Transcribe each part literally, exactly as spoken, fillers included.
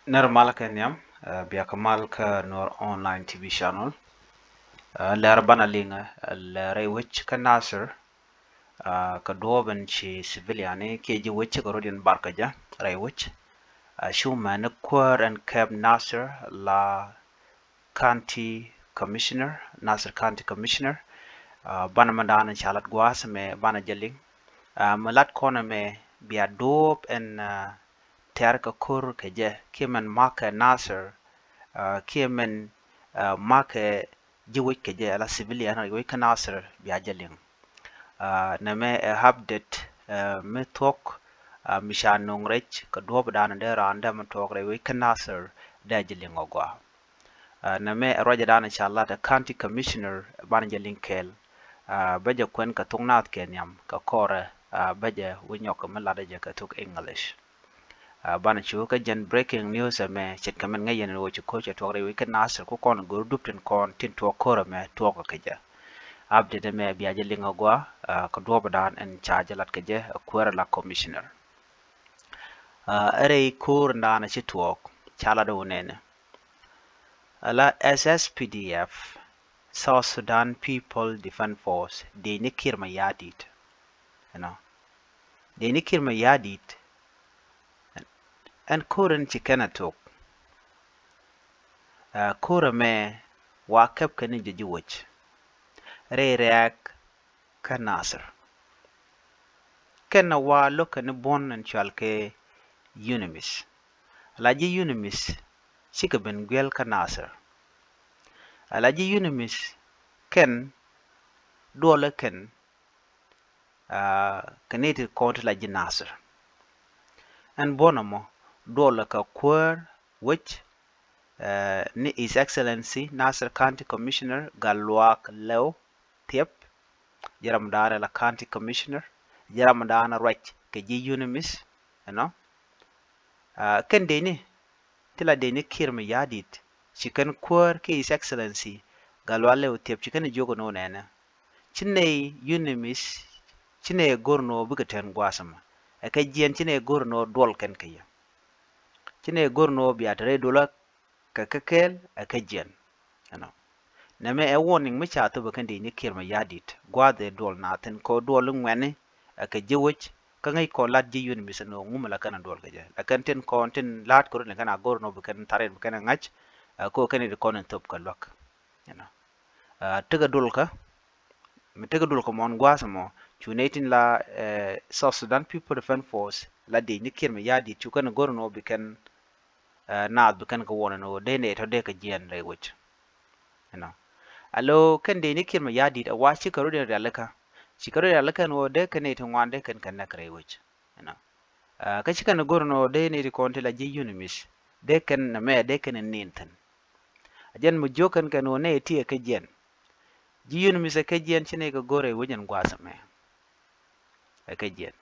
Nɛr mal kɛ nhiam, eh, bia kɛ mal kä Nuer Online T V channel. Eh, lɛr banɛ liŋ, eh, lɛr rɛy wec kä Nasir, eh, kɛ duɔɔp in ci civilian ni kiɛ ji̱ wec cikɛ rɔ̱diɛn bar kɛ jɛ rɛy wec. Eh, cu mɛn ni kuäär ɛn kɛp Nasir la County Commissioner, Nasir County Commissioner, ah, banɛ mɛ da̱a̱n ca lat gua̱a̱th mɛ banɛ jɛ liŋ. Ah, mɛ lat kɔnɛ mɛ bia duɔɔp ɛn, ah, tɛ̈r kɛ ko̱r kɛ jɛ, kiɛ mɛn makɛ Nasir, ah, kiɛ mɛn, ah, makɛ ji̱ wec kɛ jɛ, ala civilian wec kä Nasir bia jɛ liŋ. Ah, nɛmɛ ɛ update, ah, mi thuɔ̱k, ah, mi ca nuŋ rɛc kɛ duɔ̱ɔ̱p da̱a̱n dee raan dee mi tuɔɔk rɛy wec kä Nasir dee jɛ liŋ ɔ gɔaa. Ah, nɛmɛ ɛ ruacɛ da̱a̱n ca lat ɛ County Commissioner banɛ jɛ liŋ kɛɛl. Ah, bä jɛ kuɛn kɛ thok naath kɛ nhiam kɛ kɔrɛ, ah, bä jɛ wi̱c nyɔk kɛ mi latdä jɛ kɛ thok English. Ah, banɛ cu kä jɛn breaking news ɛmɛ ce̱tkɛ mɛn ŋäc yɛn ɛ wä ci ko̱r cɛ tuɔk rɛy wec kä Nasir ku kɔn go̱r dup tin kɔn tin tuɔk ko̱r ɛmɛ tuɔk kɛ jɛ. Update ɛmɛ bia jɛ liŋ ɛ gɔaa, ah, kɛ duɔ̱ɔ̱p da̱a̱n ɛn ca jɛ lat kɛ jɛ ɛ kuäär la Commissioner. Ah, ɛ rɛy ko̱r da̱a̱n ɛ ci tuɔk ca lat ɛ wä nɛnɛ. Ala S S P D F, South Sudan People Defense Force, dee ni Kiir Mayardit. You know, dee ni Kiir Mayardit. Ɛn ko̱r ɛn ci kɛn a tok. Ah, ko̱r ɛmɛ wa kɛp kɛn ni jɛ ji̱ wec rɛy rɛ̈ɛ̈k kä Nasir. Kɛn a wa lo̱k kɛn ni buɔ̱n ɛn cual kɛ UNMISS. Ala ji̱ UNMISS cikɛ ben guiɛl kä Nasir. Ala ji̱ UNMISS kɛn duɔlɛ kɛn, ah, kɛ ni ti kɔn ti la ji̱ Nasir. Ɛn buɔ̱n ɛmɔ duɔlɛ kɛ kuäär wec, eh, ni His Excellency Nasir County Commissioner Gatluak Lew Thiep, ji̱ ram da̱a̱n la County Commissioner, ji̱ ram da̱a̱n ruac kɛ ji̱ UNMISS, you know. Ah, kɛn dee ni ti la dee ni Kiir Mayardit ci kɛn kuäär kɛ His Excellency Gatluak Lew Thiep ci kɛn jiök ni wä nɛnɛ. Ci nɛy UNMISS, ci nɛy go̱r ni wä bikɛ tɛn gua̱a̱th ɛmɔ. Ɛ kɛ jiɛn ci nɛy go̱r ni wä duɔl kɛn kɛ yɛ. Ci nɛy go̱r ni wä bia te rɛy duɔlä kɛ kɛ kɛɛl ɛ kɛ jiɛn. You know. Nɛmɛ ɛ warning mi ca thop ɛ kɛn dee ni Kiir Mayardit. Gua̱a̱th ɛ duɔl na thi̱n kɛ duɔl i̱ ŋuɛ̈ni ɛ kɛ ji̱ wec, kä ŋäc kɔn lat ji̱ UNMISS ni wä ŋumɛ la kɛn a duɔl kɛ jɛ. La kɛn tin kɔn tin la̱a̱t kɛ run ni kɛn a go̱r ni wä bi kɛn tharin bi kɛn a ŋa̱c, ɛ kɛ wä kɛn i̱ ti kɔn in thop kɛ luäk. You know. Ah, tekɛ duɔlkä, mi tekɛ duɔlkä mɔn gua̱a̱th ɛmɔ, cu nɛy tin la, eh, South Sudan People Defense Force, la dee ni Kiir Mayardit, cu kɛn go̱r ni wä bi kɛn, eh, naath bi kɛn kɛ wuɔn ni wä dee nɛy tɔ dee kɛ jiɛn rɛy wec. You know. Alo kɛn dee ni Kiir Mayardit, a wa cikɛ rɔ̱diɛn rialikä. Cikɛ rɔ̱diɛn rialikä ni wä dee kɛn nɛy ti ŋuan dee kɛn kɛ näk rɛy wec. You know. Ah, kä ci kɛn go̱r ni wä dee nɛy ti kɔn ti la ji̱ UNMISS. Dee kɛn nɛmɛ, dee kɛn nin thi̱n. A jɛn mi jiök kɛn kɛn wä nɛy ti ɛ kɛ jiɛn. Ji̱ UNMISS ɛ kɛ jiɛn ci nɛy kɛ go̱r ɛ wec ɛn gua̱a̱th ɛmɛ. Ɛ kɛ jiɛn.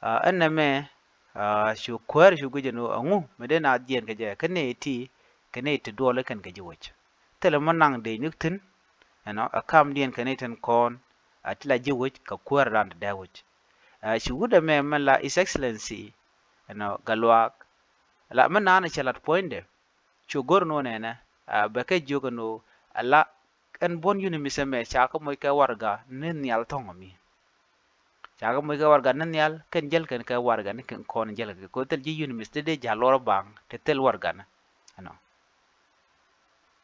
Ah, ɛn nɛmɛ, ah, cu kuäär cu guic ɛn wä ɛŋu mi dee naath jiɛn kɛ jɛ kɛ nɛy ti, kɛ nɛy ti duɔl kɛn kɛ ji̱ wec. Thilɛ mi naŋ dee nyik thi̱n, you know, ɛ kamdiɛn kɛ nɛy tin kɔn a ti la ji̱ wec kɛ kuäär dan ti dee wec. Ah, ci wut ɛmɛ mɛ la His Excellency, you know, Gatluak, la mɛ naan cɛ lat puɔ̱nydɛ. Cu go̱r ni wä nɛnɛ, ah, bɛ kɛ jiök ɛn wä, ala ɛn buɔ̱n UNMISS ɛmɛ ca kɛ moc kɛ warɛga ni nhial thɔ̱ŋ ɛmi. Ca kɛ moc kɛ warɛga ni nhial, kɛn jäl kɛn kɛ warɛga ni kɛn kɔn jäl kɛ. Kɛ thil ji̱ UNMISS ti dee ja̱l luɔr baŋ ti thil warɛga ni. You know.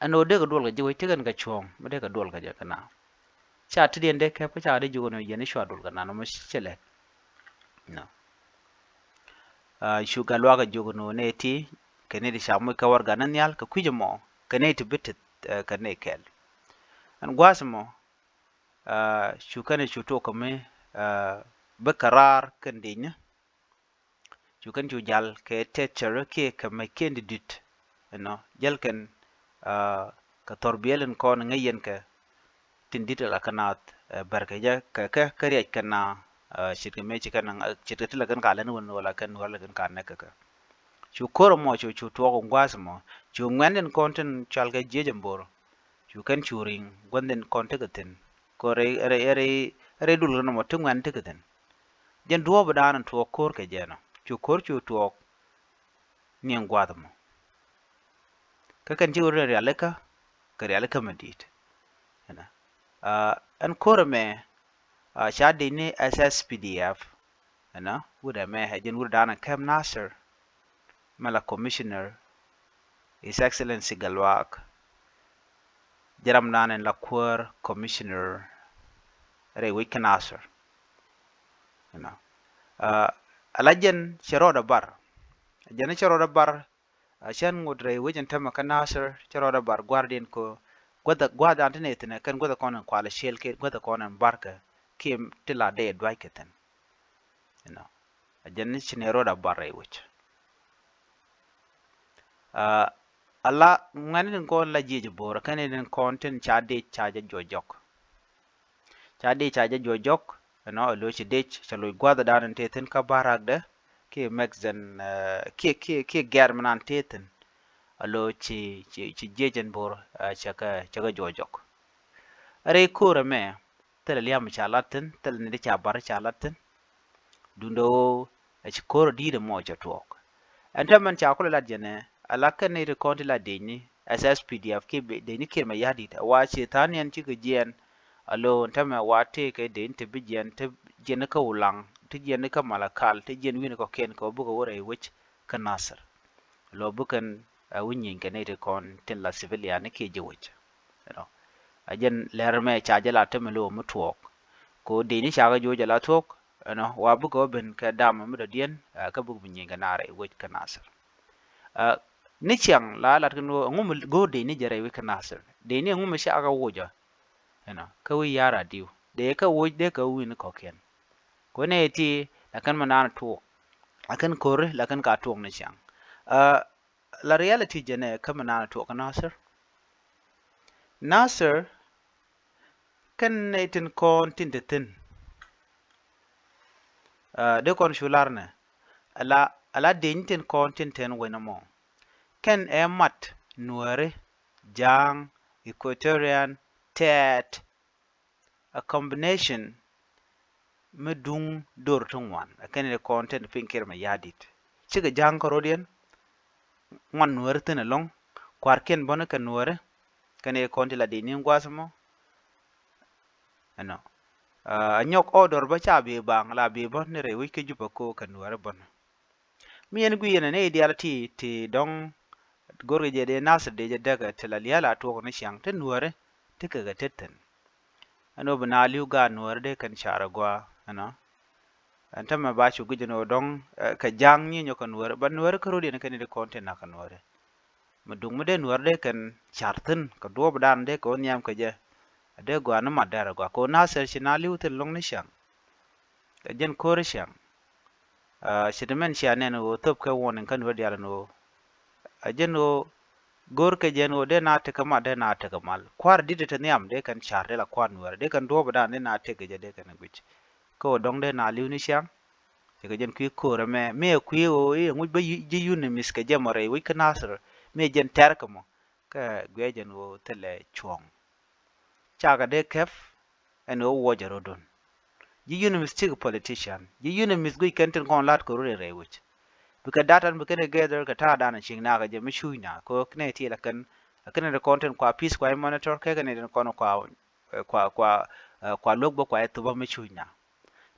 Ɛn ɣöö dee kɛ duɔl kɛ ji̱ wec ti kɛn kɛ cuɔ̱ɔ̱ŋ mi dee kɛ duɔl kɛ jɛ kɛ na. Ca ti diɛn dee kɛp kä ca dee jiök ni yɛn i̱ cua duɔl kɛ na nɔmɔ cɛ lɛt. No. Ah, cu Gatluak kɛ jiök ni nɛy ti kɛ nɛy ti ca moc kɛ warɛga ni nhial kɛ kui̱c ɛmɔ kɛ nɛy ti bi tith, eh, kɛ nɛy kɛl. Ɛn gua̱a̱th ɛmɔ, ah, cu kɛn cu tuɔk kɛ mi, ah, bi kɛ raar kɛn di̱cni. Cu kɛn cu jal kɛ tɛtɛr kiɛ kɛ mec kiɛn di dit. You know, jäl kɛn, ah, kɛ thɔr biɛl in kɔn ŋäc yɛn kɛ tin dit ala kɛ naath, eh, bɛr kɛ jɛ kɛ kɛ kɛ riac kɛ na, ah, ce̱tkɛ mëë ci kɛn, ah, ce̱tkɛ ti la kɛn ka lɛn wän wala kɛn wala kɛn ka nɛk kɛ kɛ. Cu ko̱r ɛmɔ cu, cu tuɔɔk in gua̱a̱th ɛmɔ. Cu ŋuɛ̈n in kɔn tin cual kɛ jiec in bo̱r. Cu kɛn cu ri̱ŋ gua̱n in kɔn tekɛ thi̱n. Kɛ rɛy, rɛy, rɛy, rɛy dul kɛ nɔmɔ ti ŋuɛ̈n tekɛ thi̱n. Jɛn duɔ̱ɔ̱p dan in tuɔɔk ko̱r kɛ jɛ nɔ. Cu ko̱r cu tuɔɔk ni in gua̱a̱th ɛmɔ. Kä kɛn ci wut rialikä kɛ rialikä mi di̱i̱t. Ɛnɔ, ɛn ko̱r ɛmɛ ca dec ni S S P D F. Ɛnɔ, wut ɛmɛ ɛ jɛn wut da̱a̱n ɛ kɛm Nasir, mɛ la commissioner, His Excellency Gatluak, jɛ ram da̱a̱n ɛn la kuäär commissioner rɛy wec kä Nasir. Ɛnɔ, ala jɛn cɛ rɔɔdɛ bar, jɛn cɛ rɔɔdɛ bar. A cän ŋot rɛy wec ɛn tämɛ kä Nasir, cɛ rɔɔdɛ bar gua̱rdiɛn kɛ guäthɛ, gua̱thdan ti nɛy thi̱n ɛ kɛn guäthɛ kɔn ɛn kualɛ ciël kɛ guäthɛ kɔn ɛn barkɛ kiɛ ti la dee dua̱ckɛ thi̱n. Ɛnɔ, a jɛn ni ci nɛy rɔɔdɛ bar rɛy wec. Ala ŋuɛ̈ni tin kɔn la jiɛc bo̱o̱r kɛn ni tin kɔn tin ca dec ca jɛ juɔc jɔk. Ca dec ca jɛ juɔc jɔk. Ɛnɔ, a lo̱c ci dec ca loc gua̱thdan in tëë thi̱n kä ba̱ra̱kdɛ kiɛ mɛkzɛn kiɛ kiɛ kiɛ gɛr mi nan tëë thi̱n. A lo̱c ci ci ci jiɛc ɛn bo̱o̱r cɛ kɛ cɛ kɛ juɔc jɔk. Rɛy ko̱r ɛmɛ thilɛ liam ca lat thi̱n, thilɛ ni di ca bar ca lat thi̱n. Duundɛ ɣöö ɛ ci ko̱r di̱i̱t ɛmɔ cɛ tuɔɔk. Ɛn täämɛ ca kulɛ lat jɛnɛ, ala kɛn ni ti kɔn ti la dec ni S S P D F kiɛ dec ni Kiir Mayardit, a wa ci tha̱a̱ŋ niɛn cikɛ jiɛɛn. A lo̱o̱ ɛn täämɛ wa tëëkɛ dec ni ti bi jiɛɛn, ti jiɛɛn kä Ulaŋ, ti jiɛɛn kä Malakal, ti jiɛɛn wi̱n kɔ̱kiɛn kɛ ɣöö bikɛ wä rɛy wec kä Nasir. Lo̱o̱ bikɛn ɛ wi̱ny nyieny kɛ ni ti kɔn tin la civilian ni kiɛ ji̱ wec. Ɛnɔ, a jɛn lɛr mɛ ca jɛ la tämɛ lo̱o̱ mi tuɔɔk. Kɛ ɣöö dec ni ca kɛ juɔc jɛ la thuɔ̱k. Ɛnɔ, wa bikɛ wä ben kɛ dam mi dɔ̱diɛn kä bikɛ bi nyieny kɛ naar rɛy wec kä Nasir. Ni ciaŋ la lat kɛn ɣöö ɛŋu mi go̱o̱r dec ni jɛ rɛy wec kä Nasir, dec ni ɛŋu mi ca kɛ wucä. Ɛnɔ, kä wi̱i̱ ya̱r a diw dee kɛ wuc dee kɛ wi̱i̱ ni kɔ̱kiɛn. Kɛ ɣöö nɛy ti la kɛn mi naan tuɔɔk, la kɛn ko̱ri la kɛn ka tuɔɔk ni ciaŋ. La reality jɛnɛ kä mi naan tuɔɔk kä Nasir. Nasir kɛn nɛy tin kɔn tin te thi̱n. Dee kɔn cu lar nɛ ala ala dec ni tin kɔn tin te thi̱n wec nɔmɔ. Kɛn ɛ mat Nuääri, Ja̱a̱ŋ, Equatorian, Tɛɛt, a combination mi duŋ dor ti ŋuan a kɛn ni kɔn tin piny Kiir Mayardit. Cikɛ Ja̱a̱ŋ kä rɔ̱diɛn, ŋuan Nuääri thi̱n ɛlɔ̱ŋ, kua̱rkiɛn bäni kɛ Nuääri. Kɛn ni kɔn ti la dec ni gua̱a̱th mɔ. Ɛnɔ, a nyɔk order bä ca bi baŋ la bi bä ni rɛy wec kä Juba ko kɛ Nuääri bäni. Mi yɛn gui̱i̱ yɛn ɛ ni diaal ti ti dɔ̱ŋ go̱rkɛ jɛ dee Nasir dee jɛ däkɛ ti la lia̱a̱ la tuɔɔk ni ciaŋ ti Nuääri ti kɛ kɛ tet thi̱n. Ɛn ɣöö bi na li̱w gaat Nuääri dee kɛn car ɛ gɔaa. Ɛnɔ, ɛn tämɛ ba cu gui̱c ɛn ɣöö dɔ̱ŋ kɛ Ja̱a̱ŋ nyi nyɔk kɛ Nuääri, ba Nuääri kä rɔ̱diɛn kɛn ni di kɔn ti nak kɛ Nuääri. Mi duŋ mi dee Nuääri dee kɛn car thi̱n kɛ duɔ̱ɔ̱pdan dee kɛ wä nhiam kɛ jɛ. A dee gɔaa ni mat dɛr ɛ gɔaa kɛ ɣöö Nasir ci na li̱w thi̱n lo̱ŋ ni ciaŋ. Kɛ jɛn ko̱ri ciaŋ. Ci ti mɛn cia nɛn ɣöö thöp kɛ warning kä Nuääri diaal ɛn ɣöö a jɛn ɣöö go̱r kɛ jɛn ɣöö dee na tekɛ mat dee na tekɛ mal. Kua̱r di̱t te nhiam dee kɛn car dee la kua̱r Nuääri dee kɛn duɔ̱ɔ̱pdan dee na tekɛ jɛ dee kɛn guic. Kä ɣöö dɔ̱ŋ dee na li̱w ni ciaŋ. Cɛ kɛ jɛn kui̱ ko̱r ɛmɛ mi ɛ kui̱ ɣöö i̱ ɛŋuc bä ji̱ UNMISS kɛ jɛ mɔ rɛy wec kä Nasir mi ɛ jɛn tɛr kɛ mɔ. Kä guiɛ jɛn ɣöö thilɛ cuɔ̱ɔ̱ŋ. Cakɛ dee kɛp ɛn ɣöö wuɔcɛ rɔ̱dun. Ji̱ UNMISS cikɛ politician. Ji̱ UNMISS guic kɛn tin kɔn la̱t kɛ run in rɛy wec. Bikɛ data bikɛn ɛ gather kɛ ta̱a̱dan a cieŋ nakä jɛ mi cuuc na kɛ ɣöö nɛy ti la kɛn, kɛn ɛ kɔn tin kua peace kua monitor kɛ kɛn ɛ tin kɔn kua, kua, kua, kua luäk bä kua ɛ thupä mi cuuc na.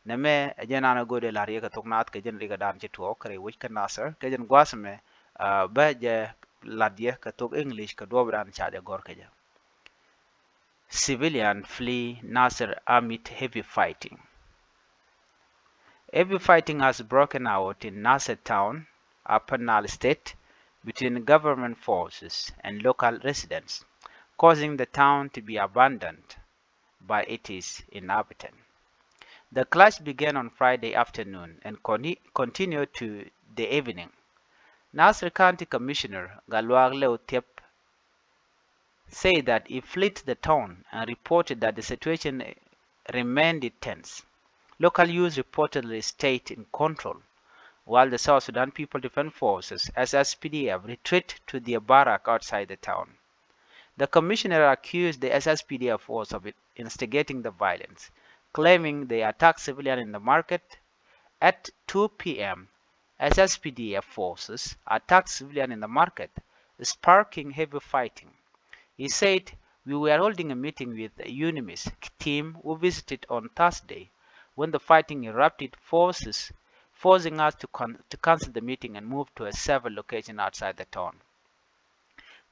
Nɛmɛ ɛ jɛn an ɛ go̱o̱dɛ la̱r yɛ kɛ thok naath kɛ jɛn rikɛ dan ci tuɔɔk kɛ rɛy wec kä Nasir kɛ jɛn gua̱a̱th mɛ bä jɛ la̱t yɛ kɛ thok English kɛ duɔ̱ɔ̱pdan ca jɛ gɔ̱r kɛ jɛ. Civilian flee Nasir amid heavy fighting. Heavy fighting has broken out in Nasir town, Upper Nile State, between government forces and local residents, causing the town to be abandoned by its inhabitants. The clash began on Friday afternoon and con- continued to the evening. Nasir County Commissioner Gatluak Lew Thiep said that he fled the town and reported that the situation remained tense. Local youth reportedly stayed in control, while the South Sudan People Defense Forces, S S P D F, retreat to their barrack outside the town. The commissioner accused the S S P D F force of instigating the violence, claiming they attacked civilians in the market. At two P M, S S P D F forces attacked civilians in the market, sparking heavy fighting. He said, "We were holding a meeting with the UNMISS team who visited on Thursday when the fighting erupted, forces forcing us to, con- to cancel the meeting and move to a safer location outside the town."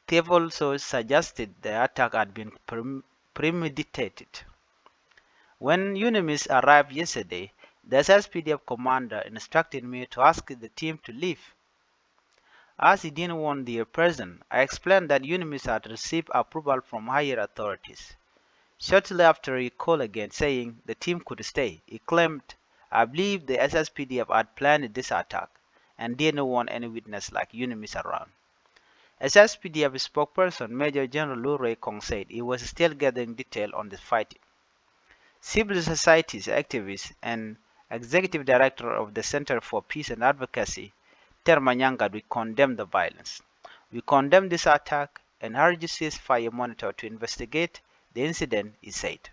Thiep also suggested the attack had been prem- premeditated. "When UNMISS arrived yesterday, the S S P D F commander instructed me to ask the team to leave, as he didn't want their presence. I explained that UNMISS had received approval from higher authorities. Shortly after, he called again, saying the team could stay. He claimed, I believe the S S P D F had planned this attack and didn't want any witness like UNMISS around." S S P D F spokesperson Major General Lu Rei Kong said he was still gathering detail on the fighting. Civil society activist and executive director of the Center for Peace and Advocacy, Ter Manyang Gatwech, condemned the violence. "We condemn this attack and urge ceasefire monitor to investigate the incident," he said.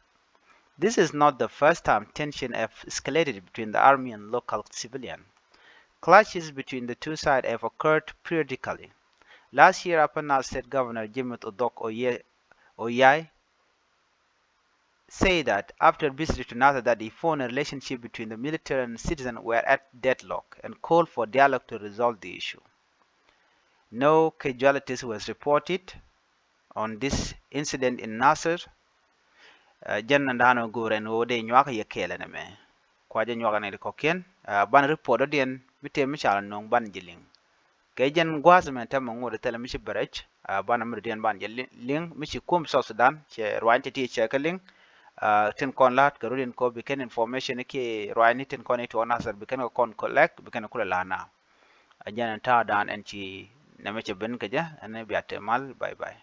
"This is not the first time tension have escalated between the army and local civilian. Clashes between the two sides have occurred periodically. Last year, Upper Nile State Governor James Odok Oye- Oyai said that after visiting to Nasir that he found a relationship between the military and citizen were at deadlock and called for dialogue to resolve the issue. No casualties was reported on this incident in Nasir." Ɛ, jɛn ni da̱a̱n ɛ go̱o̱rɛ ni ɣöö dee nyuak yɛ kɛɛl ɛn ɛmɛ. Kua jɛ nyuak ɛn ɛ kɔ̱kiɛn. Ɛ, ban report dɔ̱diɛn mi tëë mi cal nööŋ ban ji̱ liŋ. Kɛ jɛn gua̱a̱th mɛ tɛmɛ ŋot thilɛ mi ci bɛ rɛc, ɛ, banɛ mi dɔ̱diɛn ban jɛ li- liŋ mi ci kuɔ̱m South Sudan cɛ ruany ti ti cɛ kɛ liŋ. Ɛ, tin kɔn la̱t kɛ rut in kɔ bi kɛn information kiɛ ruany ni tin kɔn i̱ tuɔɔk Nasir bi kɛn kɛ kɔn collect bi kɛn kulɛ la̱t na. Ɛ jɛn ta̱a̱ da̱a̱n ɛn ci nɛmɛ cɛ ben kɛ jɛ ɛn bia te mal. Bye bye.